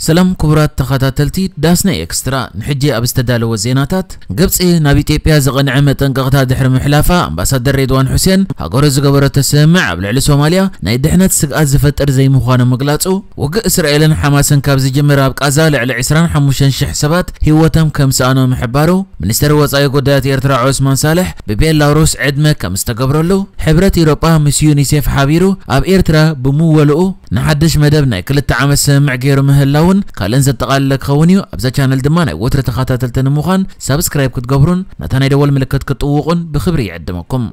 ሰላም ክቡራት ተኸታተልቲ ዳስና ኤክስትራ፣ ንሕጂ ኣብ ዝተዳለወ ዜናታት፣ ግብጺ ናብ ኢትዮጵያ ዝቐንዐ መጠንቀቕታ ድሕሪ ምሕላፋ፣ ኣምባሳደር ሬድዋን ሑሴን ሃገሩ ዝገበረቶ ስምምዕ ኣብ ልዕሊ ሶማልያ ናይ ድሕነት ስግኣት ዝፈጥር ዘይምዃኑ ምግላጹ፣ ውግእ እስራኤልን ሓማስን ካብ ዝጅምር ኣብ ቃዛ ልዕሊ ዕስራን ሓሙሽተን ሽሕ ሰባት ህይወቶም ከም ዝሰኣኑ ምሕባሩ፣ ሚኒስተር ወጻኢ ጉዳያት ኤርትራ ዑስማን ሳልሕ ብቤላሩስ ዕድመ ከም ዝተገብረሉ፣ ሕብረት ኢሮጳ ምስ ዩኒሴፍ ሓቢሩ ኣብ ኤርትራ ብምወልኡ ንሓድሽ መደብ ናይ ክልተ ዓመት ስምምዕ ገይሩ ምህላውን ካልእን ዘጠቓለለ ክኸውን እዩ። ኣብዛ ቻነል ድማ ናይ ወትሪ ተኸታተልቲ ንምዃን ሳብስክራይብ ክትገብሩን ነታ ናይ ደወል ምልክት ክትጥውቑን ብኽብሪ ይዕድመኩም።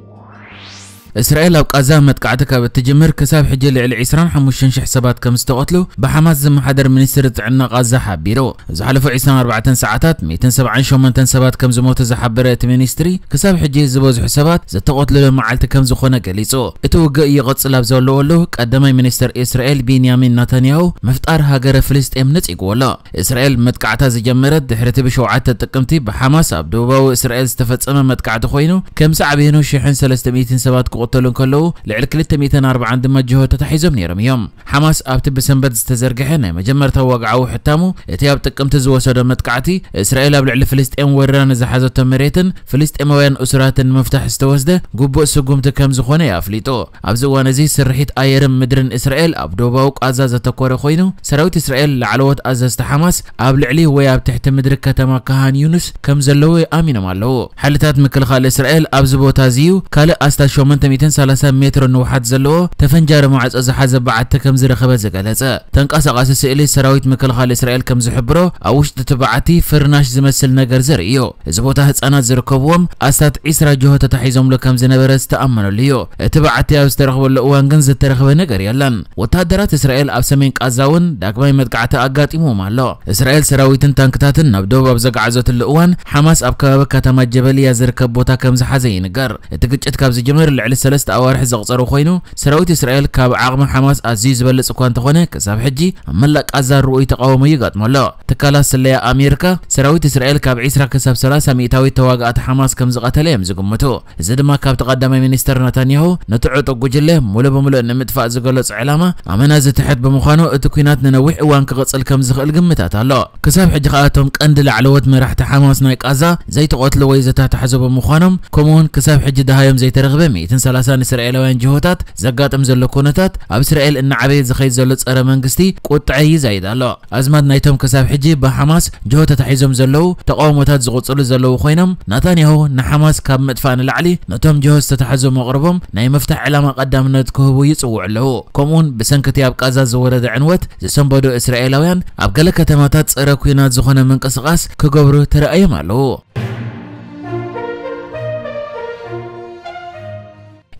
እስራኤል ኣብ ቃዛ መጥቃዕቲ ካብ እትጅምር ክሳብ ሕጂ ልዕሊ ዕስራን ሓሙሽተን ሽሕ ሰባት ከም ዝተቐትሉ ብሓማስ ዝመሓደር ሚኒስትሪ ጥዕና ቃዛ ሓቢሩ። ዝሓለፉ ዕስራን ኣርባዕተን ሰዓታት ሚእትን ሰብዓን ሸሞንተን ሰባት ከም ዝሞቱ ዝሓበረ እቲ ሚኒስትሪ፣ ክሳብ ሕጂ ዝበዝሑ ሰባት ዝተቐትሉሉ መዓልቲ ከም ዝኾነ ገሊጹ። እቲ ውግእ ይቕጽል ኣብ ዘለወሉ፣ ቀዳማይ ሚኒስትር እስራኤል ቢንያሚን ናታንያሁ ምፍጣር ሃገረ ፍልስጤም ነጺግዎ ኣሎ። እስራኤል መጥቃዕታ ዝጀመረት ድሕሪ እቲ ብሸውዓተ ጥቅምቲ ብሓማስ ኣብ ደቡባዊ እስራኤል ዝተፈጸመ መጥቃዕቲ ኮይኑ፣ ከም ሳዕቤኑ ሽሕን ሰለስተ ሚእትን ሰባት ክቕተሉ እንከለዉ፣ ልዕሊ ክልተ ሚእትን ኣርባዓን ድማ ጅሆ ተታሒዞም ነይሮም እዮም። ሓማስ ኣብቲ ብሰንበት ዝተዘርግሐ ናይ መጀመርታ ወግዓዊ ሕታሙ፣ እቲ ኣብ ጥቅምቲ ዝወሰዶ መጥቃዕቲ፣ እስራኤል ኣብ ልዕሊ ፍልስጤም ወሪራ ንዝሓዘቶ መሬትን ፍልስጤማውያን እሱራትን ንምፍታሕ ዝተወስደ ግቡእ ስጉምቲ ከም ዝኾነ እዩ ኣፍሊጡ። ኣብዚ እዋን እዚ ስርሒት ኣየርን ምድርን እስራኤል ኣብ ደቡባዊ ቃዛ ዘተኮረ ኮይኑ፣ ሰራዊት እስራኤል ላዕለዎት ኣዘዝቲ ሓማስ ኣብ ልዕሊ ወይ ኣብ ትሕቲ ምድሪ ከተማ ካሃን ዩኑስ ከም ዘለዉ ኣሚኖም ኣለዉ። ሓይልታት ምክልኻል እስራኤል ኣብዚ ቦታ እዚ እዩ ካልእ ኣስታት ሸሞንተ ሚእትን ሰላሳን ሜትሮ ንውሓት ዘለዎ ተፈንጃሪ ማዕጾ ዝሓዘ በዓቲ ከም ዝረኸበ ዝገለጸ። ተንቀሳቓሲ ስእሊ ሰራዊት ምክልኻል እስራኤል ከም ዝሕብሮ፣ ኣብ ውሽጢ እቲ በዓቲ ፍርናሽ ዝመስል ነገር ዘርኢ እዩ። እዚ ቦታ ህጻናት ዝርከብዎም ኣስታት ዕስራ ጅሆ ተታሒዞምሉ ከም ዝነበረ ዝተኣመነሉ እዩ። እቲ በዓቲ ኣብ ዝተረኽበሉ እዋን ግን ዝተረኽበ ነገር የለን። ወተሃደራት እስራኤል ኣብ ሰሜን ቃዛ እውን ዳግማይ መጥቃዕቲ ኣጋጢምዎም ኣሎ። እስራኤል ሰራዊትን ታንክታትን ናብ ደቡብ ኣብ ዘጋዓዘትሉ እዋን፣ ሓማስ ኣብ ከባቢ ከተማ ጀበልያ ዝርከብ ቦታ ከም ዝሓዘ ይንገር። እቲ ግጭት ካብ ዝጅምር ልዕሊ ሰለስተ ኣዋርሕ ዘቕጸሩ ኮይኑ፣ ሰራዊት እስራኤል ካብ ዓቕሚ ሓማስ ኣዝዩ ዝበልጽ እኳ እንተኾነ፣ ክሳብ ሕጂ ኣብ መላእ ቃዛ ርኡይ ተቓውሞ ይገጥሞ ኣሎ። ትካላት ስለያ ኣሜሪካ፣ ሰራዊት እስራኤል ካብ ዕስራ ክሳብ ሰላሳ ሚእታዊት ተዋጋእቲ ሓማስ ከም ዝቐተለ እዮም ዝግምቱ። እዚ ድማ ካብቲ ቀዳማይ ሚኒስተር ናታንያሁ ነቲ ዕጡቕ ጉጅለ ሙሉእ ብምሉእ ንምጥፋእ ዝገለጾ ዕላማ ኣመና ዝትሕት ብምዃኑ፣ እቲ ኲናት ንነዊሕ እዋን ክቕጽል ከም ዝኽእል ግምታት ኣሎ። ክሳብ ሕጂ ከኣ እቶም ቀንዲ ላዕለዎት መራሕቲ ሓማስ ናይ ቃዛ ዘይተቐትሉ ወይ ዝተታሕዙ ብምዃኖም፣ ከምኡውን ክሳብ ሕጂ ደሃዮም ዘይተረኽበ ሚእትን ሰላሳን እስራኤላውያን ጅሆታት ዘጋጥም ዘሎ ኩነታት፣ ኣብ እስራኤል እናዓበየ ዝኸይድ ዘሎ ጸረ መንግስቲ ቁጥዐ ይዛይድ ኣሎ። ኣዝማድ ናይቶም ክሳብ ሕጂ ብሓማስ ጅሆ ተታሒዞም ዘለዉ ተቃውሞታት ዝቕጽሉ ዘለዉ ኮይኖም፣ ናታንያሁ ንሓማስ ካብ ምጥፋእ ንላዕሊ ነቶም ጅሆ ዝተታሕዙ መቕርቦም ናይ ምፍታሕ ዕላማ ቀዳምነት ክህቡ ይጽውዑ ኣለዉ። ከምኡውን ብሰንኪ እቲ ኣብ ቃዛ ዝወረደ ዕንወት ዝሰንበዱ እስራኤላውያን ኣብ ገለ ከተማታት ጸረ ኲናት ዝኾነ ምንቅስቓስ ክገብሩ ተራእዮም ኣለዉ።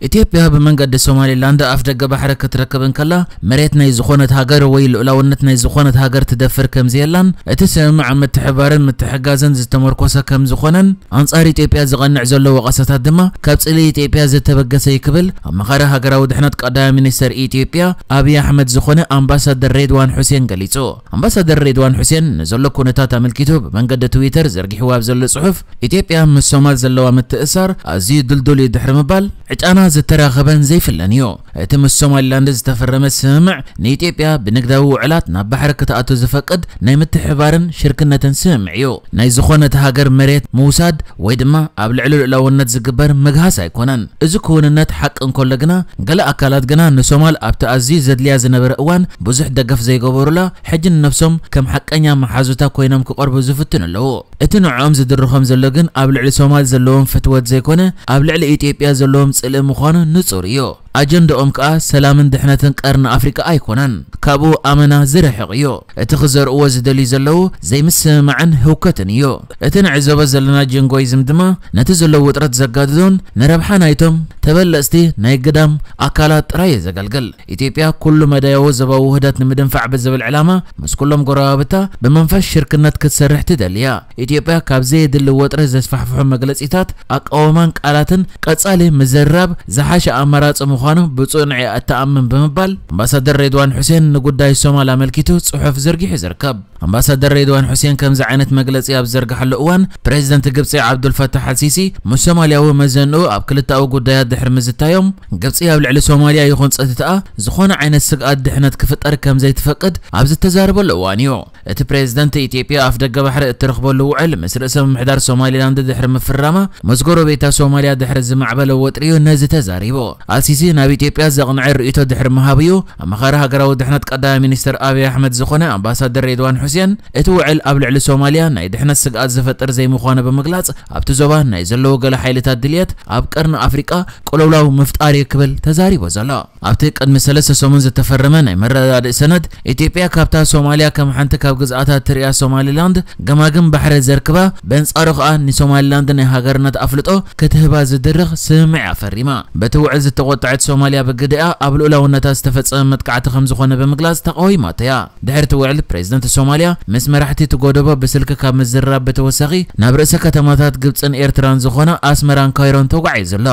ኢትዮጵያ ብመንገዲ ሶማሊላንድ ኣፍ ደገ ባሕሪ ክትረክብ እንከላ፣ መሬት ናይ ዝኾነት ሃገር ወይ ልኡላውነት ናይ ዝኾነት ሃገር ትደፍር ከም ዘየላን፣ እቲ ስምምዕ ኣብ ምትሕባርን ምትሕጋዝን ዝተመርኮሰ ከም ዝኾነን፣ ኣንጻር ኢትዮጵያ ዝቐንዕ ዘሎ ወቐሳታት ድማ ካብ ጽልኢ ኢትዮጵያ ዝተበገሰ እዩ ክብል ኣማኻሪ ሃገራዊ ድሕነት ቀዳማይ ሚኒስተር ኢትዮጵያ ኣብይ ኣሕመድ ዝኾነ ኣምባሳደር ሬድዋን ሑሴን ገሊጹ። ኣምባሳደር ሬድዋን ሑሴን ንዘሎ ኩነታት ኣመልኪቱ ብመንገዲ ትዊተር ዘርጊሕዎ ኣብ ዘሎ ጽሑፍ፣ ኢትዮጵያ ምስ ሶማል ዘለዋ ምትእሳር ኣዝዩ ድልዱል እዩ ድሕሪ ምባል፣ ዕጫና ዝተራኸበን ዘይፍለን እዩ። እቲ ምስ ሶማሊላንድ ዝተፈረመ ስምምዕ ንኢትዮጵያ ብንግዳዊ ውዕላት ናብ ባሕሪ ክትኣቱ ዝፈቅድ ናይ ምትሕባርን ሽርክነትን ስምምዕ እዩ። ናይ ዝኾነት ሃገር መሬት ምውሳድ ወይ ድማ ኣብ ልዕሊ ልኡላውነት ዝግበር ምግሃስ ኣይኮነን። እዚ ክውንነት ሓቂ እንከሎ ግና፣ ገለ ኣካላት ግና ንሶማል ኣብቲ ኣዝዩ ዘድልያ ዝነበረ እዋን ብዙሕ ደገፍ ዘይገበሩላ፣ ሕጂ ንነብሶም ከም ሓቀኛ መሓዙታ ኮይኖም ክቐርቡ ዝፍትኑ ኣለዉ። እቲ ንዕኦም ዝድርኾም ዘሎ ግን ኣብ ልዕሊ ሶማል ዘለዎም ፍትወት ዘይኮነ፣ ኣብ ልዕሊ ኢትዮጵያ ዘለዎም ጽልኢ ምዃኑ ንጹር እዩ። ኣጀንዳኦም ከኣ ሰላምን ድሕነትን ቀርኒ ኣፍሪቃ ኣይኮነን። ካብኡ ኣመና ዝርሕቕ እዩ። እቲ ክዘርእዎ ዝደልዩ ዘለዉ ዘይምስምማዕን ህውከትን እዩ። እቲ ንዕዘቦ ዘለና ጅንጎይዝም ድማ ነቲ ዘሎ ውጥረት ዘጋድዶን ንረብሓ ናይቶም ተበለጽቲ ናይ ግዳም ኣካላት ጥራይ እዩ ዘገልግል። ኢትዮጵያ ኩሉ መዳያዊ ዞባዊ ውህደት ንምድንፋዕ ብዝብል ዕላማ ምስ ኩሎም ጎረባብታ ብመንፈስ ሽርክነት ክትሰርሕ ትደሊ እያ። ኢትዮጵያ ካብ ዘየድሊ ወጥሪ ዘስፋሕፍሑ መግለጺታት፣ ኣቃውማን ቃላትን ቀጻሊ ምዝርራብ ዝሓሸ ኣማራጺ ምዃኑ ብጽኑዕ እያ እትኣምን ብምባል ኣምባሳደር ሬድዋን ሑሴን ንጉዳይ ሶማል ኣመልኪቱ ጽሑፍ ዘርጊሑ ዝርከብ። ኣምባሳደር ሬድዋን ሑሴን ከምዚ ዓይነት መግለጺ ኣብ ዝዘርግሓሉ እዋን፣ ፕሬዚደንት ግብጺ ዓብዱልፈታሕ ኣልሲሲ ምስ ሶማልያዊ መዘንኡ ኣብ ክልተኣዊ ጉዳያት ድሕሪ ምዝታዮም፣ ግብጺ ኣብ ልዕሊ ሶማልያ ይኹን ጸጥታኣ ዝኾነ ዓይነት ስግኣት ድሕነት ክፍጠር ከም ዘይትፈቅድ ኣብ ዝተዛረበሉ እዋን እዩ። እቲ ፕሬዝደንት ኢትዮጵያ ኣፍ ደገ ባሕሪ እትረኽበሉ ውዕል ምስ ርእሰ ምምሕዳር ሶማሊላንድ ድሕሪ ምፍራማ፣ ምስ ጎረቤታ ሶማሊያ ድሕሪ ዝማዕበለ ወጥሪ እዩ ነዚ ተዛሪቡ። ኣልሲሲ ናብ ኢትዮጵያ ዘቕንዐ ርእይቶ ድሕሪ ምሃቡ እዩ፣ ኣማኻሪ ሃገራዊ ድሕነት ቀዳማይ ሚኒስትር ኣብይ ኣሕመድ ዝኾነ ኣምባሳደር ሬድዋን ሑሴን፣ እቲ ውዕል ኣብ ልዕሊ ሶማሊያ ናይ ድሕነት ስግኣት ዝፈጥር ዘይምዃኑ ብምግላጽ፣ ኣብቲ ዞባ ናይ ዘለዉ ገለ ሓይልታት ድልየት ኣብ ቀርኒ ኣፍሪቃ ቅልውላው ምፍጣር እዩ ክብል ተዛሪቡ ዘሎ። ኣብቲ ቅድሚ ሰለስተ ሰሙን ዝተፈረመ ናይ መረዳድእ ሰነድ፣ ኢትዮጵያ ካብታ ሶማሊያ ከም ሓንቲ ካብ ግዝኣታት ትርእያ ሶማሊላንድ ገማግም ባሕሪ ዘርክባ፣ በንጻሩ ከኣ ንሶማሊላንድ ናይ ሃገርነት ኣፍልጦ ክትህባ ዝድርኽ ስምምዕ ኣፈሪማ። በቲ ውዕል ዝተቖጠዐት ሶማሊያ ብግዲኣ ኣብ ልኡላውነታ ዝተፈጸመ መጥቃዕቲ ከም ዝኾነ ብምግላጽ ተቃዊማቶ እያ። ድሕሪ እቲ ውዕል ፕሬዝደንት ሶማሊያ ምስ መራሕቲ እቲ ጎደቦ ብስልኪ ካብ ምዝርራብ ብተወሳኺ ናብ ርእሰ ከተማታት ግብጽን ኤርትራን ዝኾና ኣስመራን ካይሮን ተጓዒዙ ኣሎ።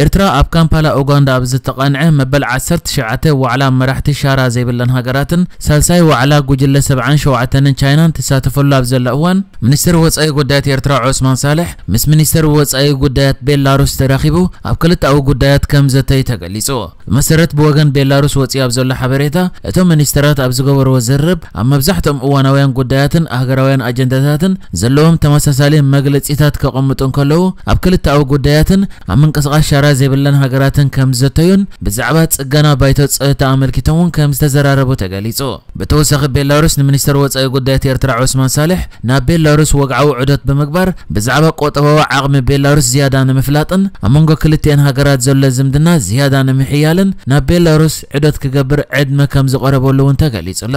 ኤርትራ ኣብ ካምፓላ ኡጋንዳ ኣብ ዝተቐንዐ መበል ዓሰርተ ትሽዓተ ዋዕላ መራሕቲ ሻራ ዘይብለን ሃገራትን ሳልሳይ ዋዕላ ጉጅለ ሰብዓን ሸውዓተን ቻይናን ትሳተፈሉ ኣብ ዘላ እዋን፣ ሚኒስትር ወጻኢ ጉዳያት ኤርትራ ዑስማን ሳልሕ ምስ ሚኒስትር ወጻኢ ጉዳያት ቤላሩስ ተራኺቡ ኣብ ክልተኣዊ ጉዳያት ከም ዘተዩ ተገሊጹ። ብመሰረት ብወገን ቤላሩስ ወጺኡ ኣብ ዘሎ ሓበሬታ፣ እቶም ሚኒስትራት ኣብ ዝገበርዎ ዝርርብ ኣብ መብዛሕትኦም እዋናውያን ጉዳያትን ሃገራውያን ኣጀንዳታትን ዘለዎም ተመሳሳሊ መግለጺታት ከቐምጡ እንከለዉ፣ ኣብ ክልተኣዊ ጉዳያትን ኣብ ምንቅስቓስ ሻራ ዘይብለን ሃገራትን ከም ዝዘተዩን ብዛዕባ ጽገና ባይቶ ጸጥታ ኣመልኪቶም እውን ከም ዝተዘራረቡ ተገሊጹ። ብተወሳኺ ቤላሩስ ንሚኒስትር ወጻኢ ጉዳያት ኤርትራ ዑስማን ሳልሕ ናብ ቤላሩስ ወግዓዊ ዑደት ብምግባር ብዛዕባ ቁጠባዊ ዓቕሚ ቤላሩስ ዝያዳ ንምፍላጥን ኣብ መንጎ ክልቲኤን ሃገራት ዘሎ ዝምድና ዝያዳ ንምሕያልን ናብ ቤላሩስ ዑደት ክገብር ዕድመ ከም ዝቐረበሉ እውን ተገሊጹ ኣሎ።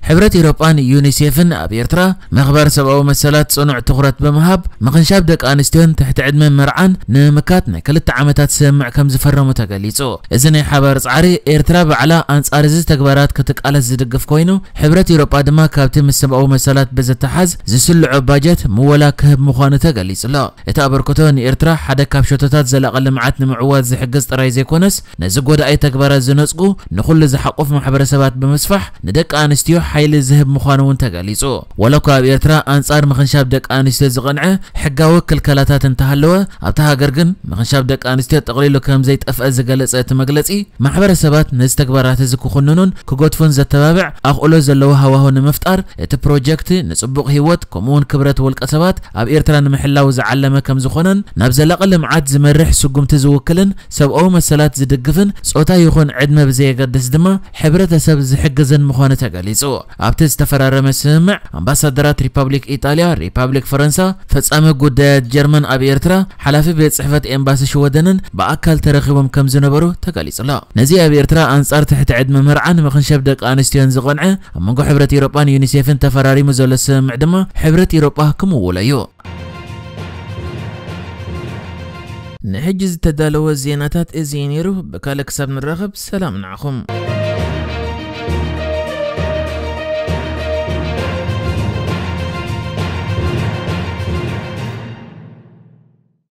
ሕብረት ኢሮጳን ዩኒሴፍን ኣብ ኤርትራ ምኽባር ሰብኣዊ መሰላት ጽኑዕ ትኹረት ብምሃብ ምኽንሻብ ደቂ ኣንስትዮን ትሕቲ ዕድመ መርዓን ንምምካት ናይ ክልተ ዓመታት ስምምዕ ከም ዝፈረሙ ተገሊጹ። እዚ ናይ ሓባር ጻዕሪ ኤርትራ ባዕላ ኣንጻር እዚ ተግባራት ክትቃለስ ዝድግፍ ኮይኑ፣ ሕብረት ኢሮጳ ድማ ካብቲ ምስ ሰብኣዊ መሰላት ብዝተሓዝ ዝስልዖ ባጀት ምወላ ክህብ ምዃኑ ተገሊጹ ኣሎ። እቲ ኣበርክቶ ንኤርትራ ሓደ ካብ ሸቶታት ዘላቒ ልምዓት ንምዕዋት ዝሕግዝ ጥራይ ዘይኮነስ፣ ነዚ ጎዳኢ ተግባራት ዝነጽጉ ንኹሉ ዝሓቁፍ ማሕበረሰባት ብምስፋሕ ንደቂ ኣንስትዮ ሓይሊ ዝህብ ምዃኑ እውን ተገሊጹ። ዋላ እኳ ኣብ ኤርትራ ኣንጻር ምኽንሻብ ደቂ ኣንስትዮ ዝቐንዐ ሕጋዊ ክልከላታት እንተሃለወ፣ ኣብታ ሃገር ግን ምኽንሻብ ደቂ ኣንስትዮ ጠቕሊሉ ከም ዘይጠፍአ ዝገለጸ እቲ መግለጺ፣ ማሕበረሰባት ነዚ ተግባራት እዚ ክኹንኑን ክገድፉን ዘተባብዕ ኣኽእሎ ዘለዎ ሃዋሁ ንምፍጣር፣ እቲ ፕሮጀክት ንጽቡቕ ህይወት ከምኡውን ክብረት ውልቀ ሰባት ኣብ ኤርትራ ንምሕላው ዝዓለመ ከም ዝኾነን ናብ ዘላቒ ልምዓት ዝመርሕ ስጉምቲ ዝውክልን ሰብኣዊ መሰላት ዝድግፍን ጾታ ይኹን ዕድመ ብዘየገድስ ድማ ሕብረተሰብ ዝሕግዝን ምዃኑ ተገሊጹ። ኣብቲ ዝተፈራረመ ስምምዕ ኣምባሳደራት ሪፓብሊክ ኢጣልያ፣ ሪፓብሊክ ፈረንሳ፣ ፈጻሚ ጉዳያት ጀርመን ኣብ ኤርትራ፣ ሓላፊ ቤት ጽሕፈት ኤምባሲ ሽወደንን ብኣካል ተረኺቦም ከም ዝነበሩ ተገሊጹ ኣሎ። ነዚ ኣብ ኤርትራ ኣንጻር ትሕቲ ዕድመ መርዓን ምኽንሸብ ደቂ ኣንስትዮን ዝቐንዐ ኣብ መንጎ ሕብረት ኤውሮጳን ዩኒሴፍን ተፈራሪሙ ዘሎ ስምምዕ ድማ ሕብረት ኤውሮጳ ክምውሎ እዩ። ንሕጂ ዝተዳለወ ዜናታት እዚ እዩ ነይሩ። ብካልእ ክሳብ ንራኸብ ሰላም ንዓኹም።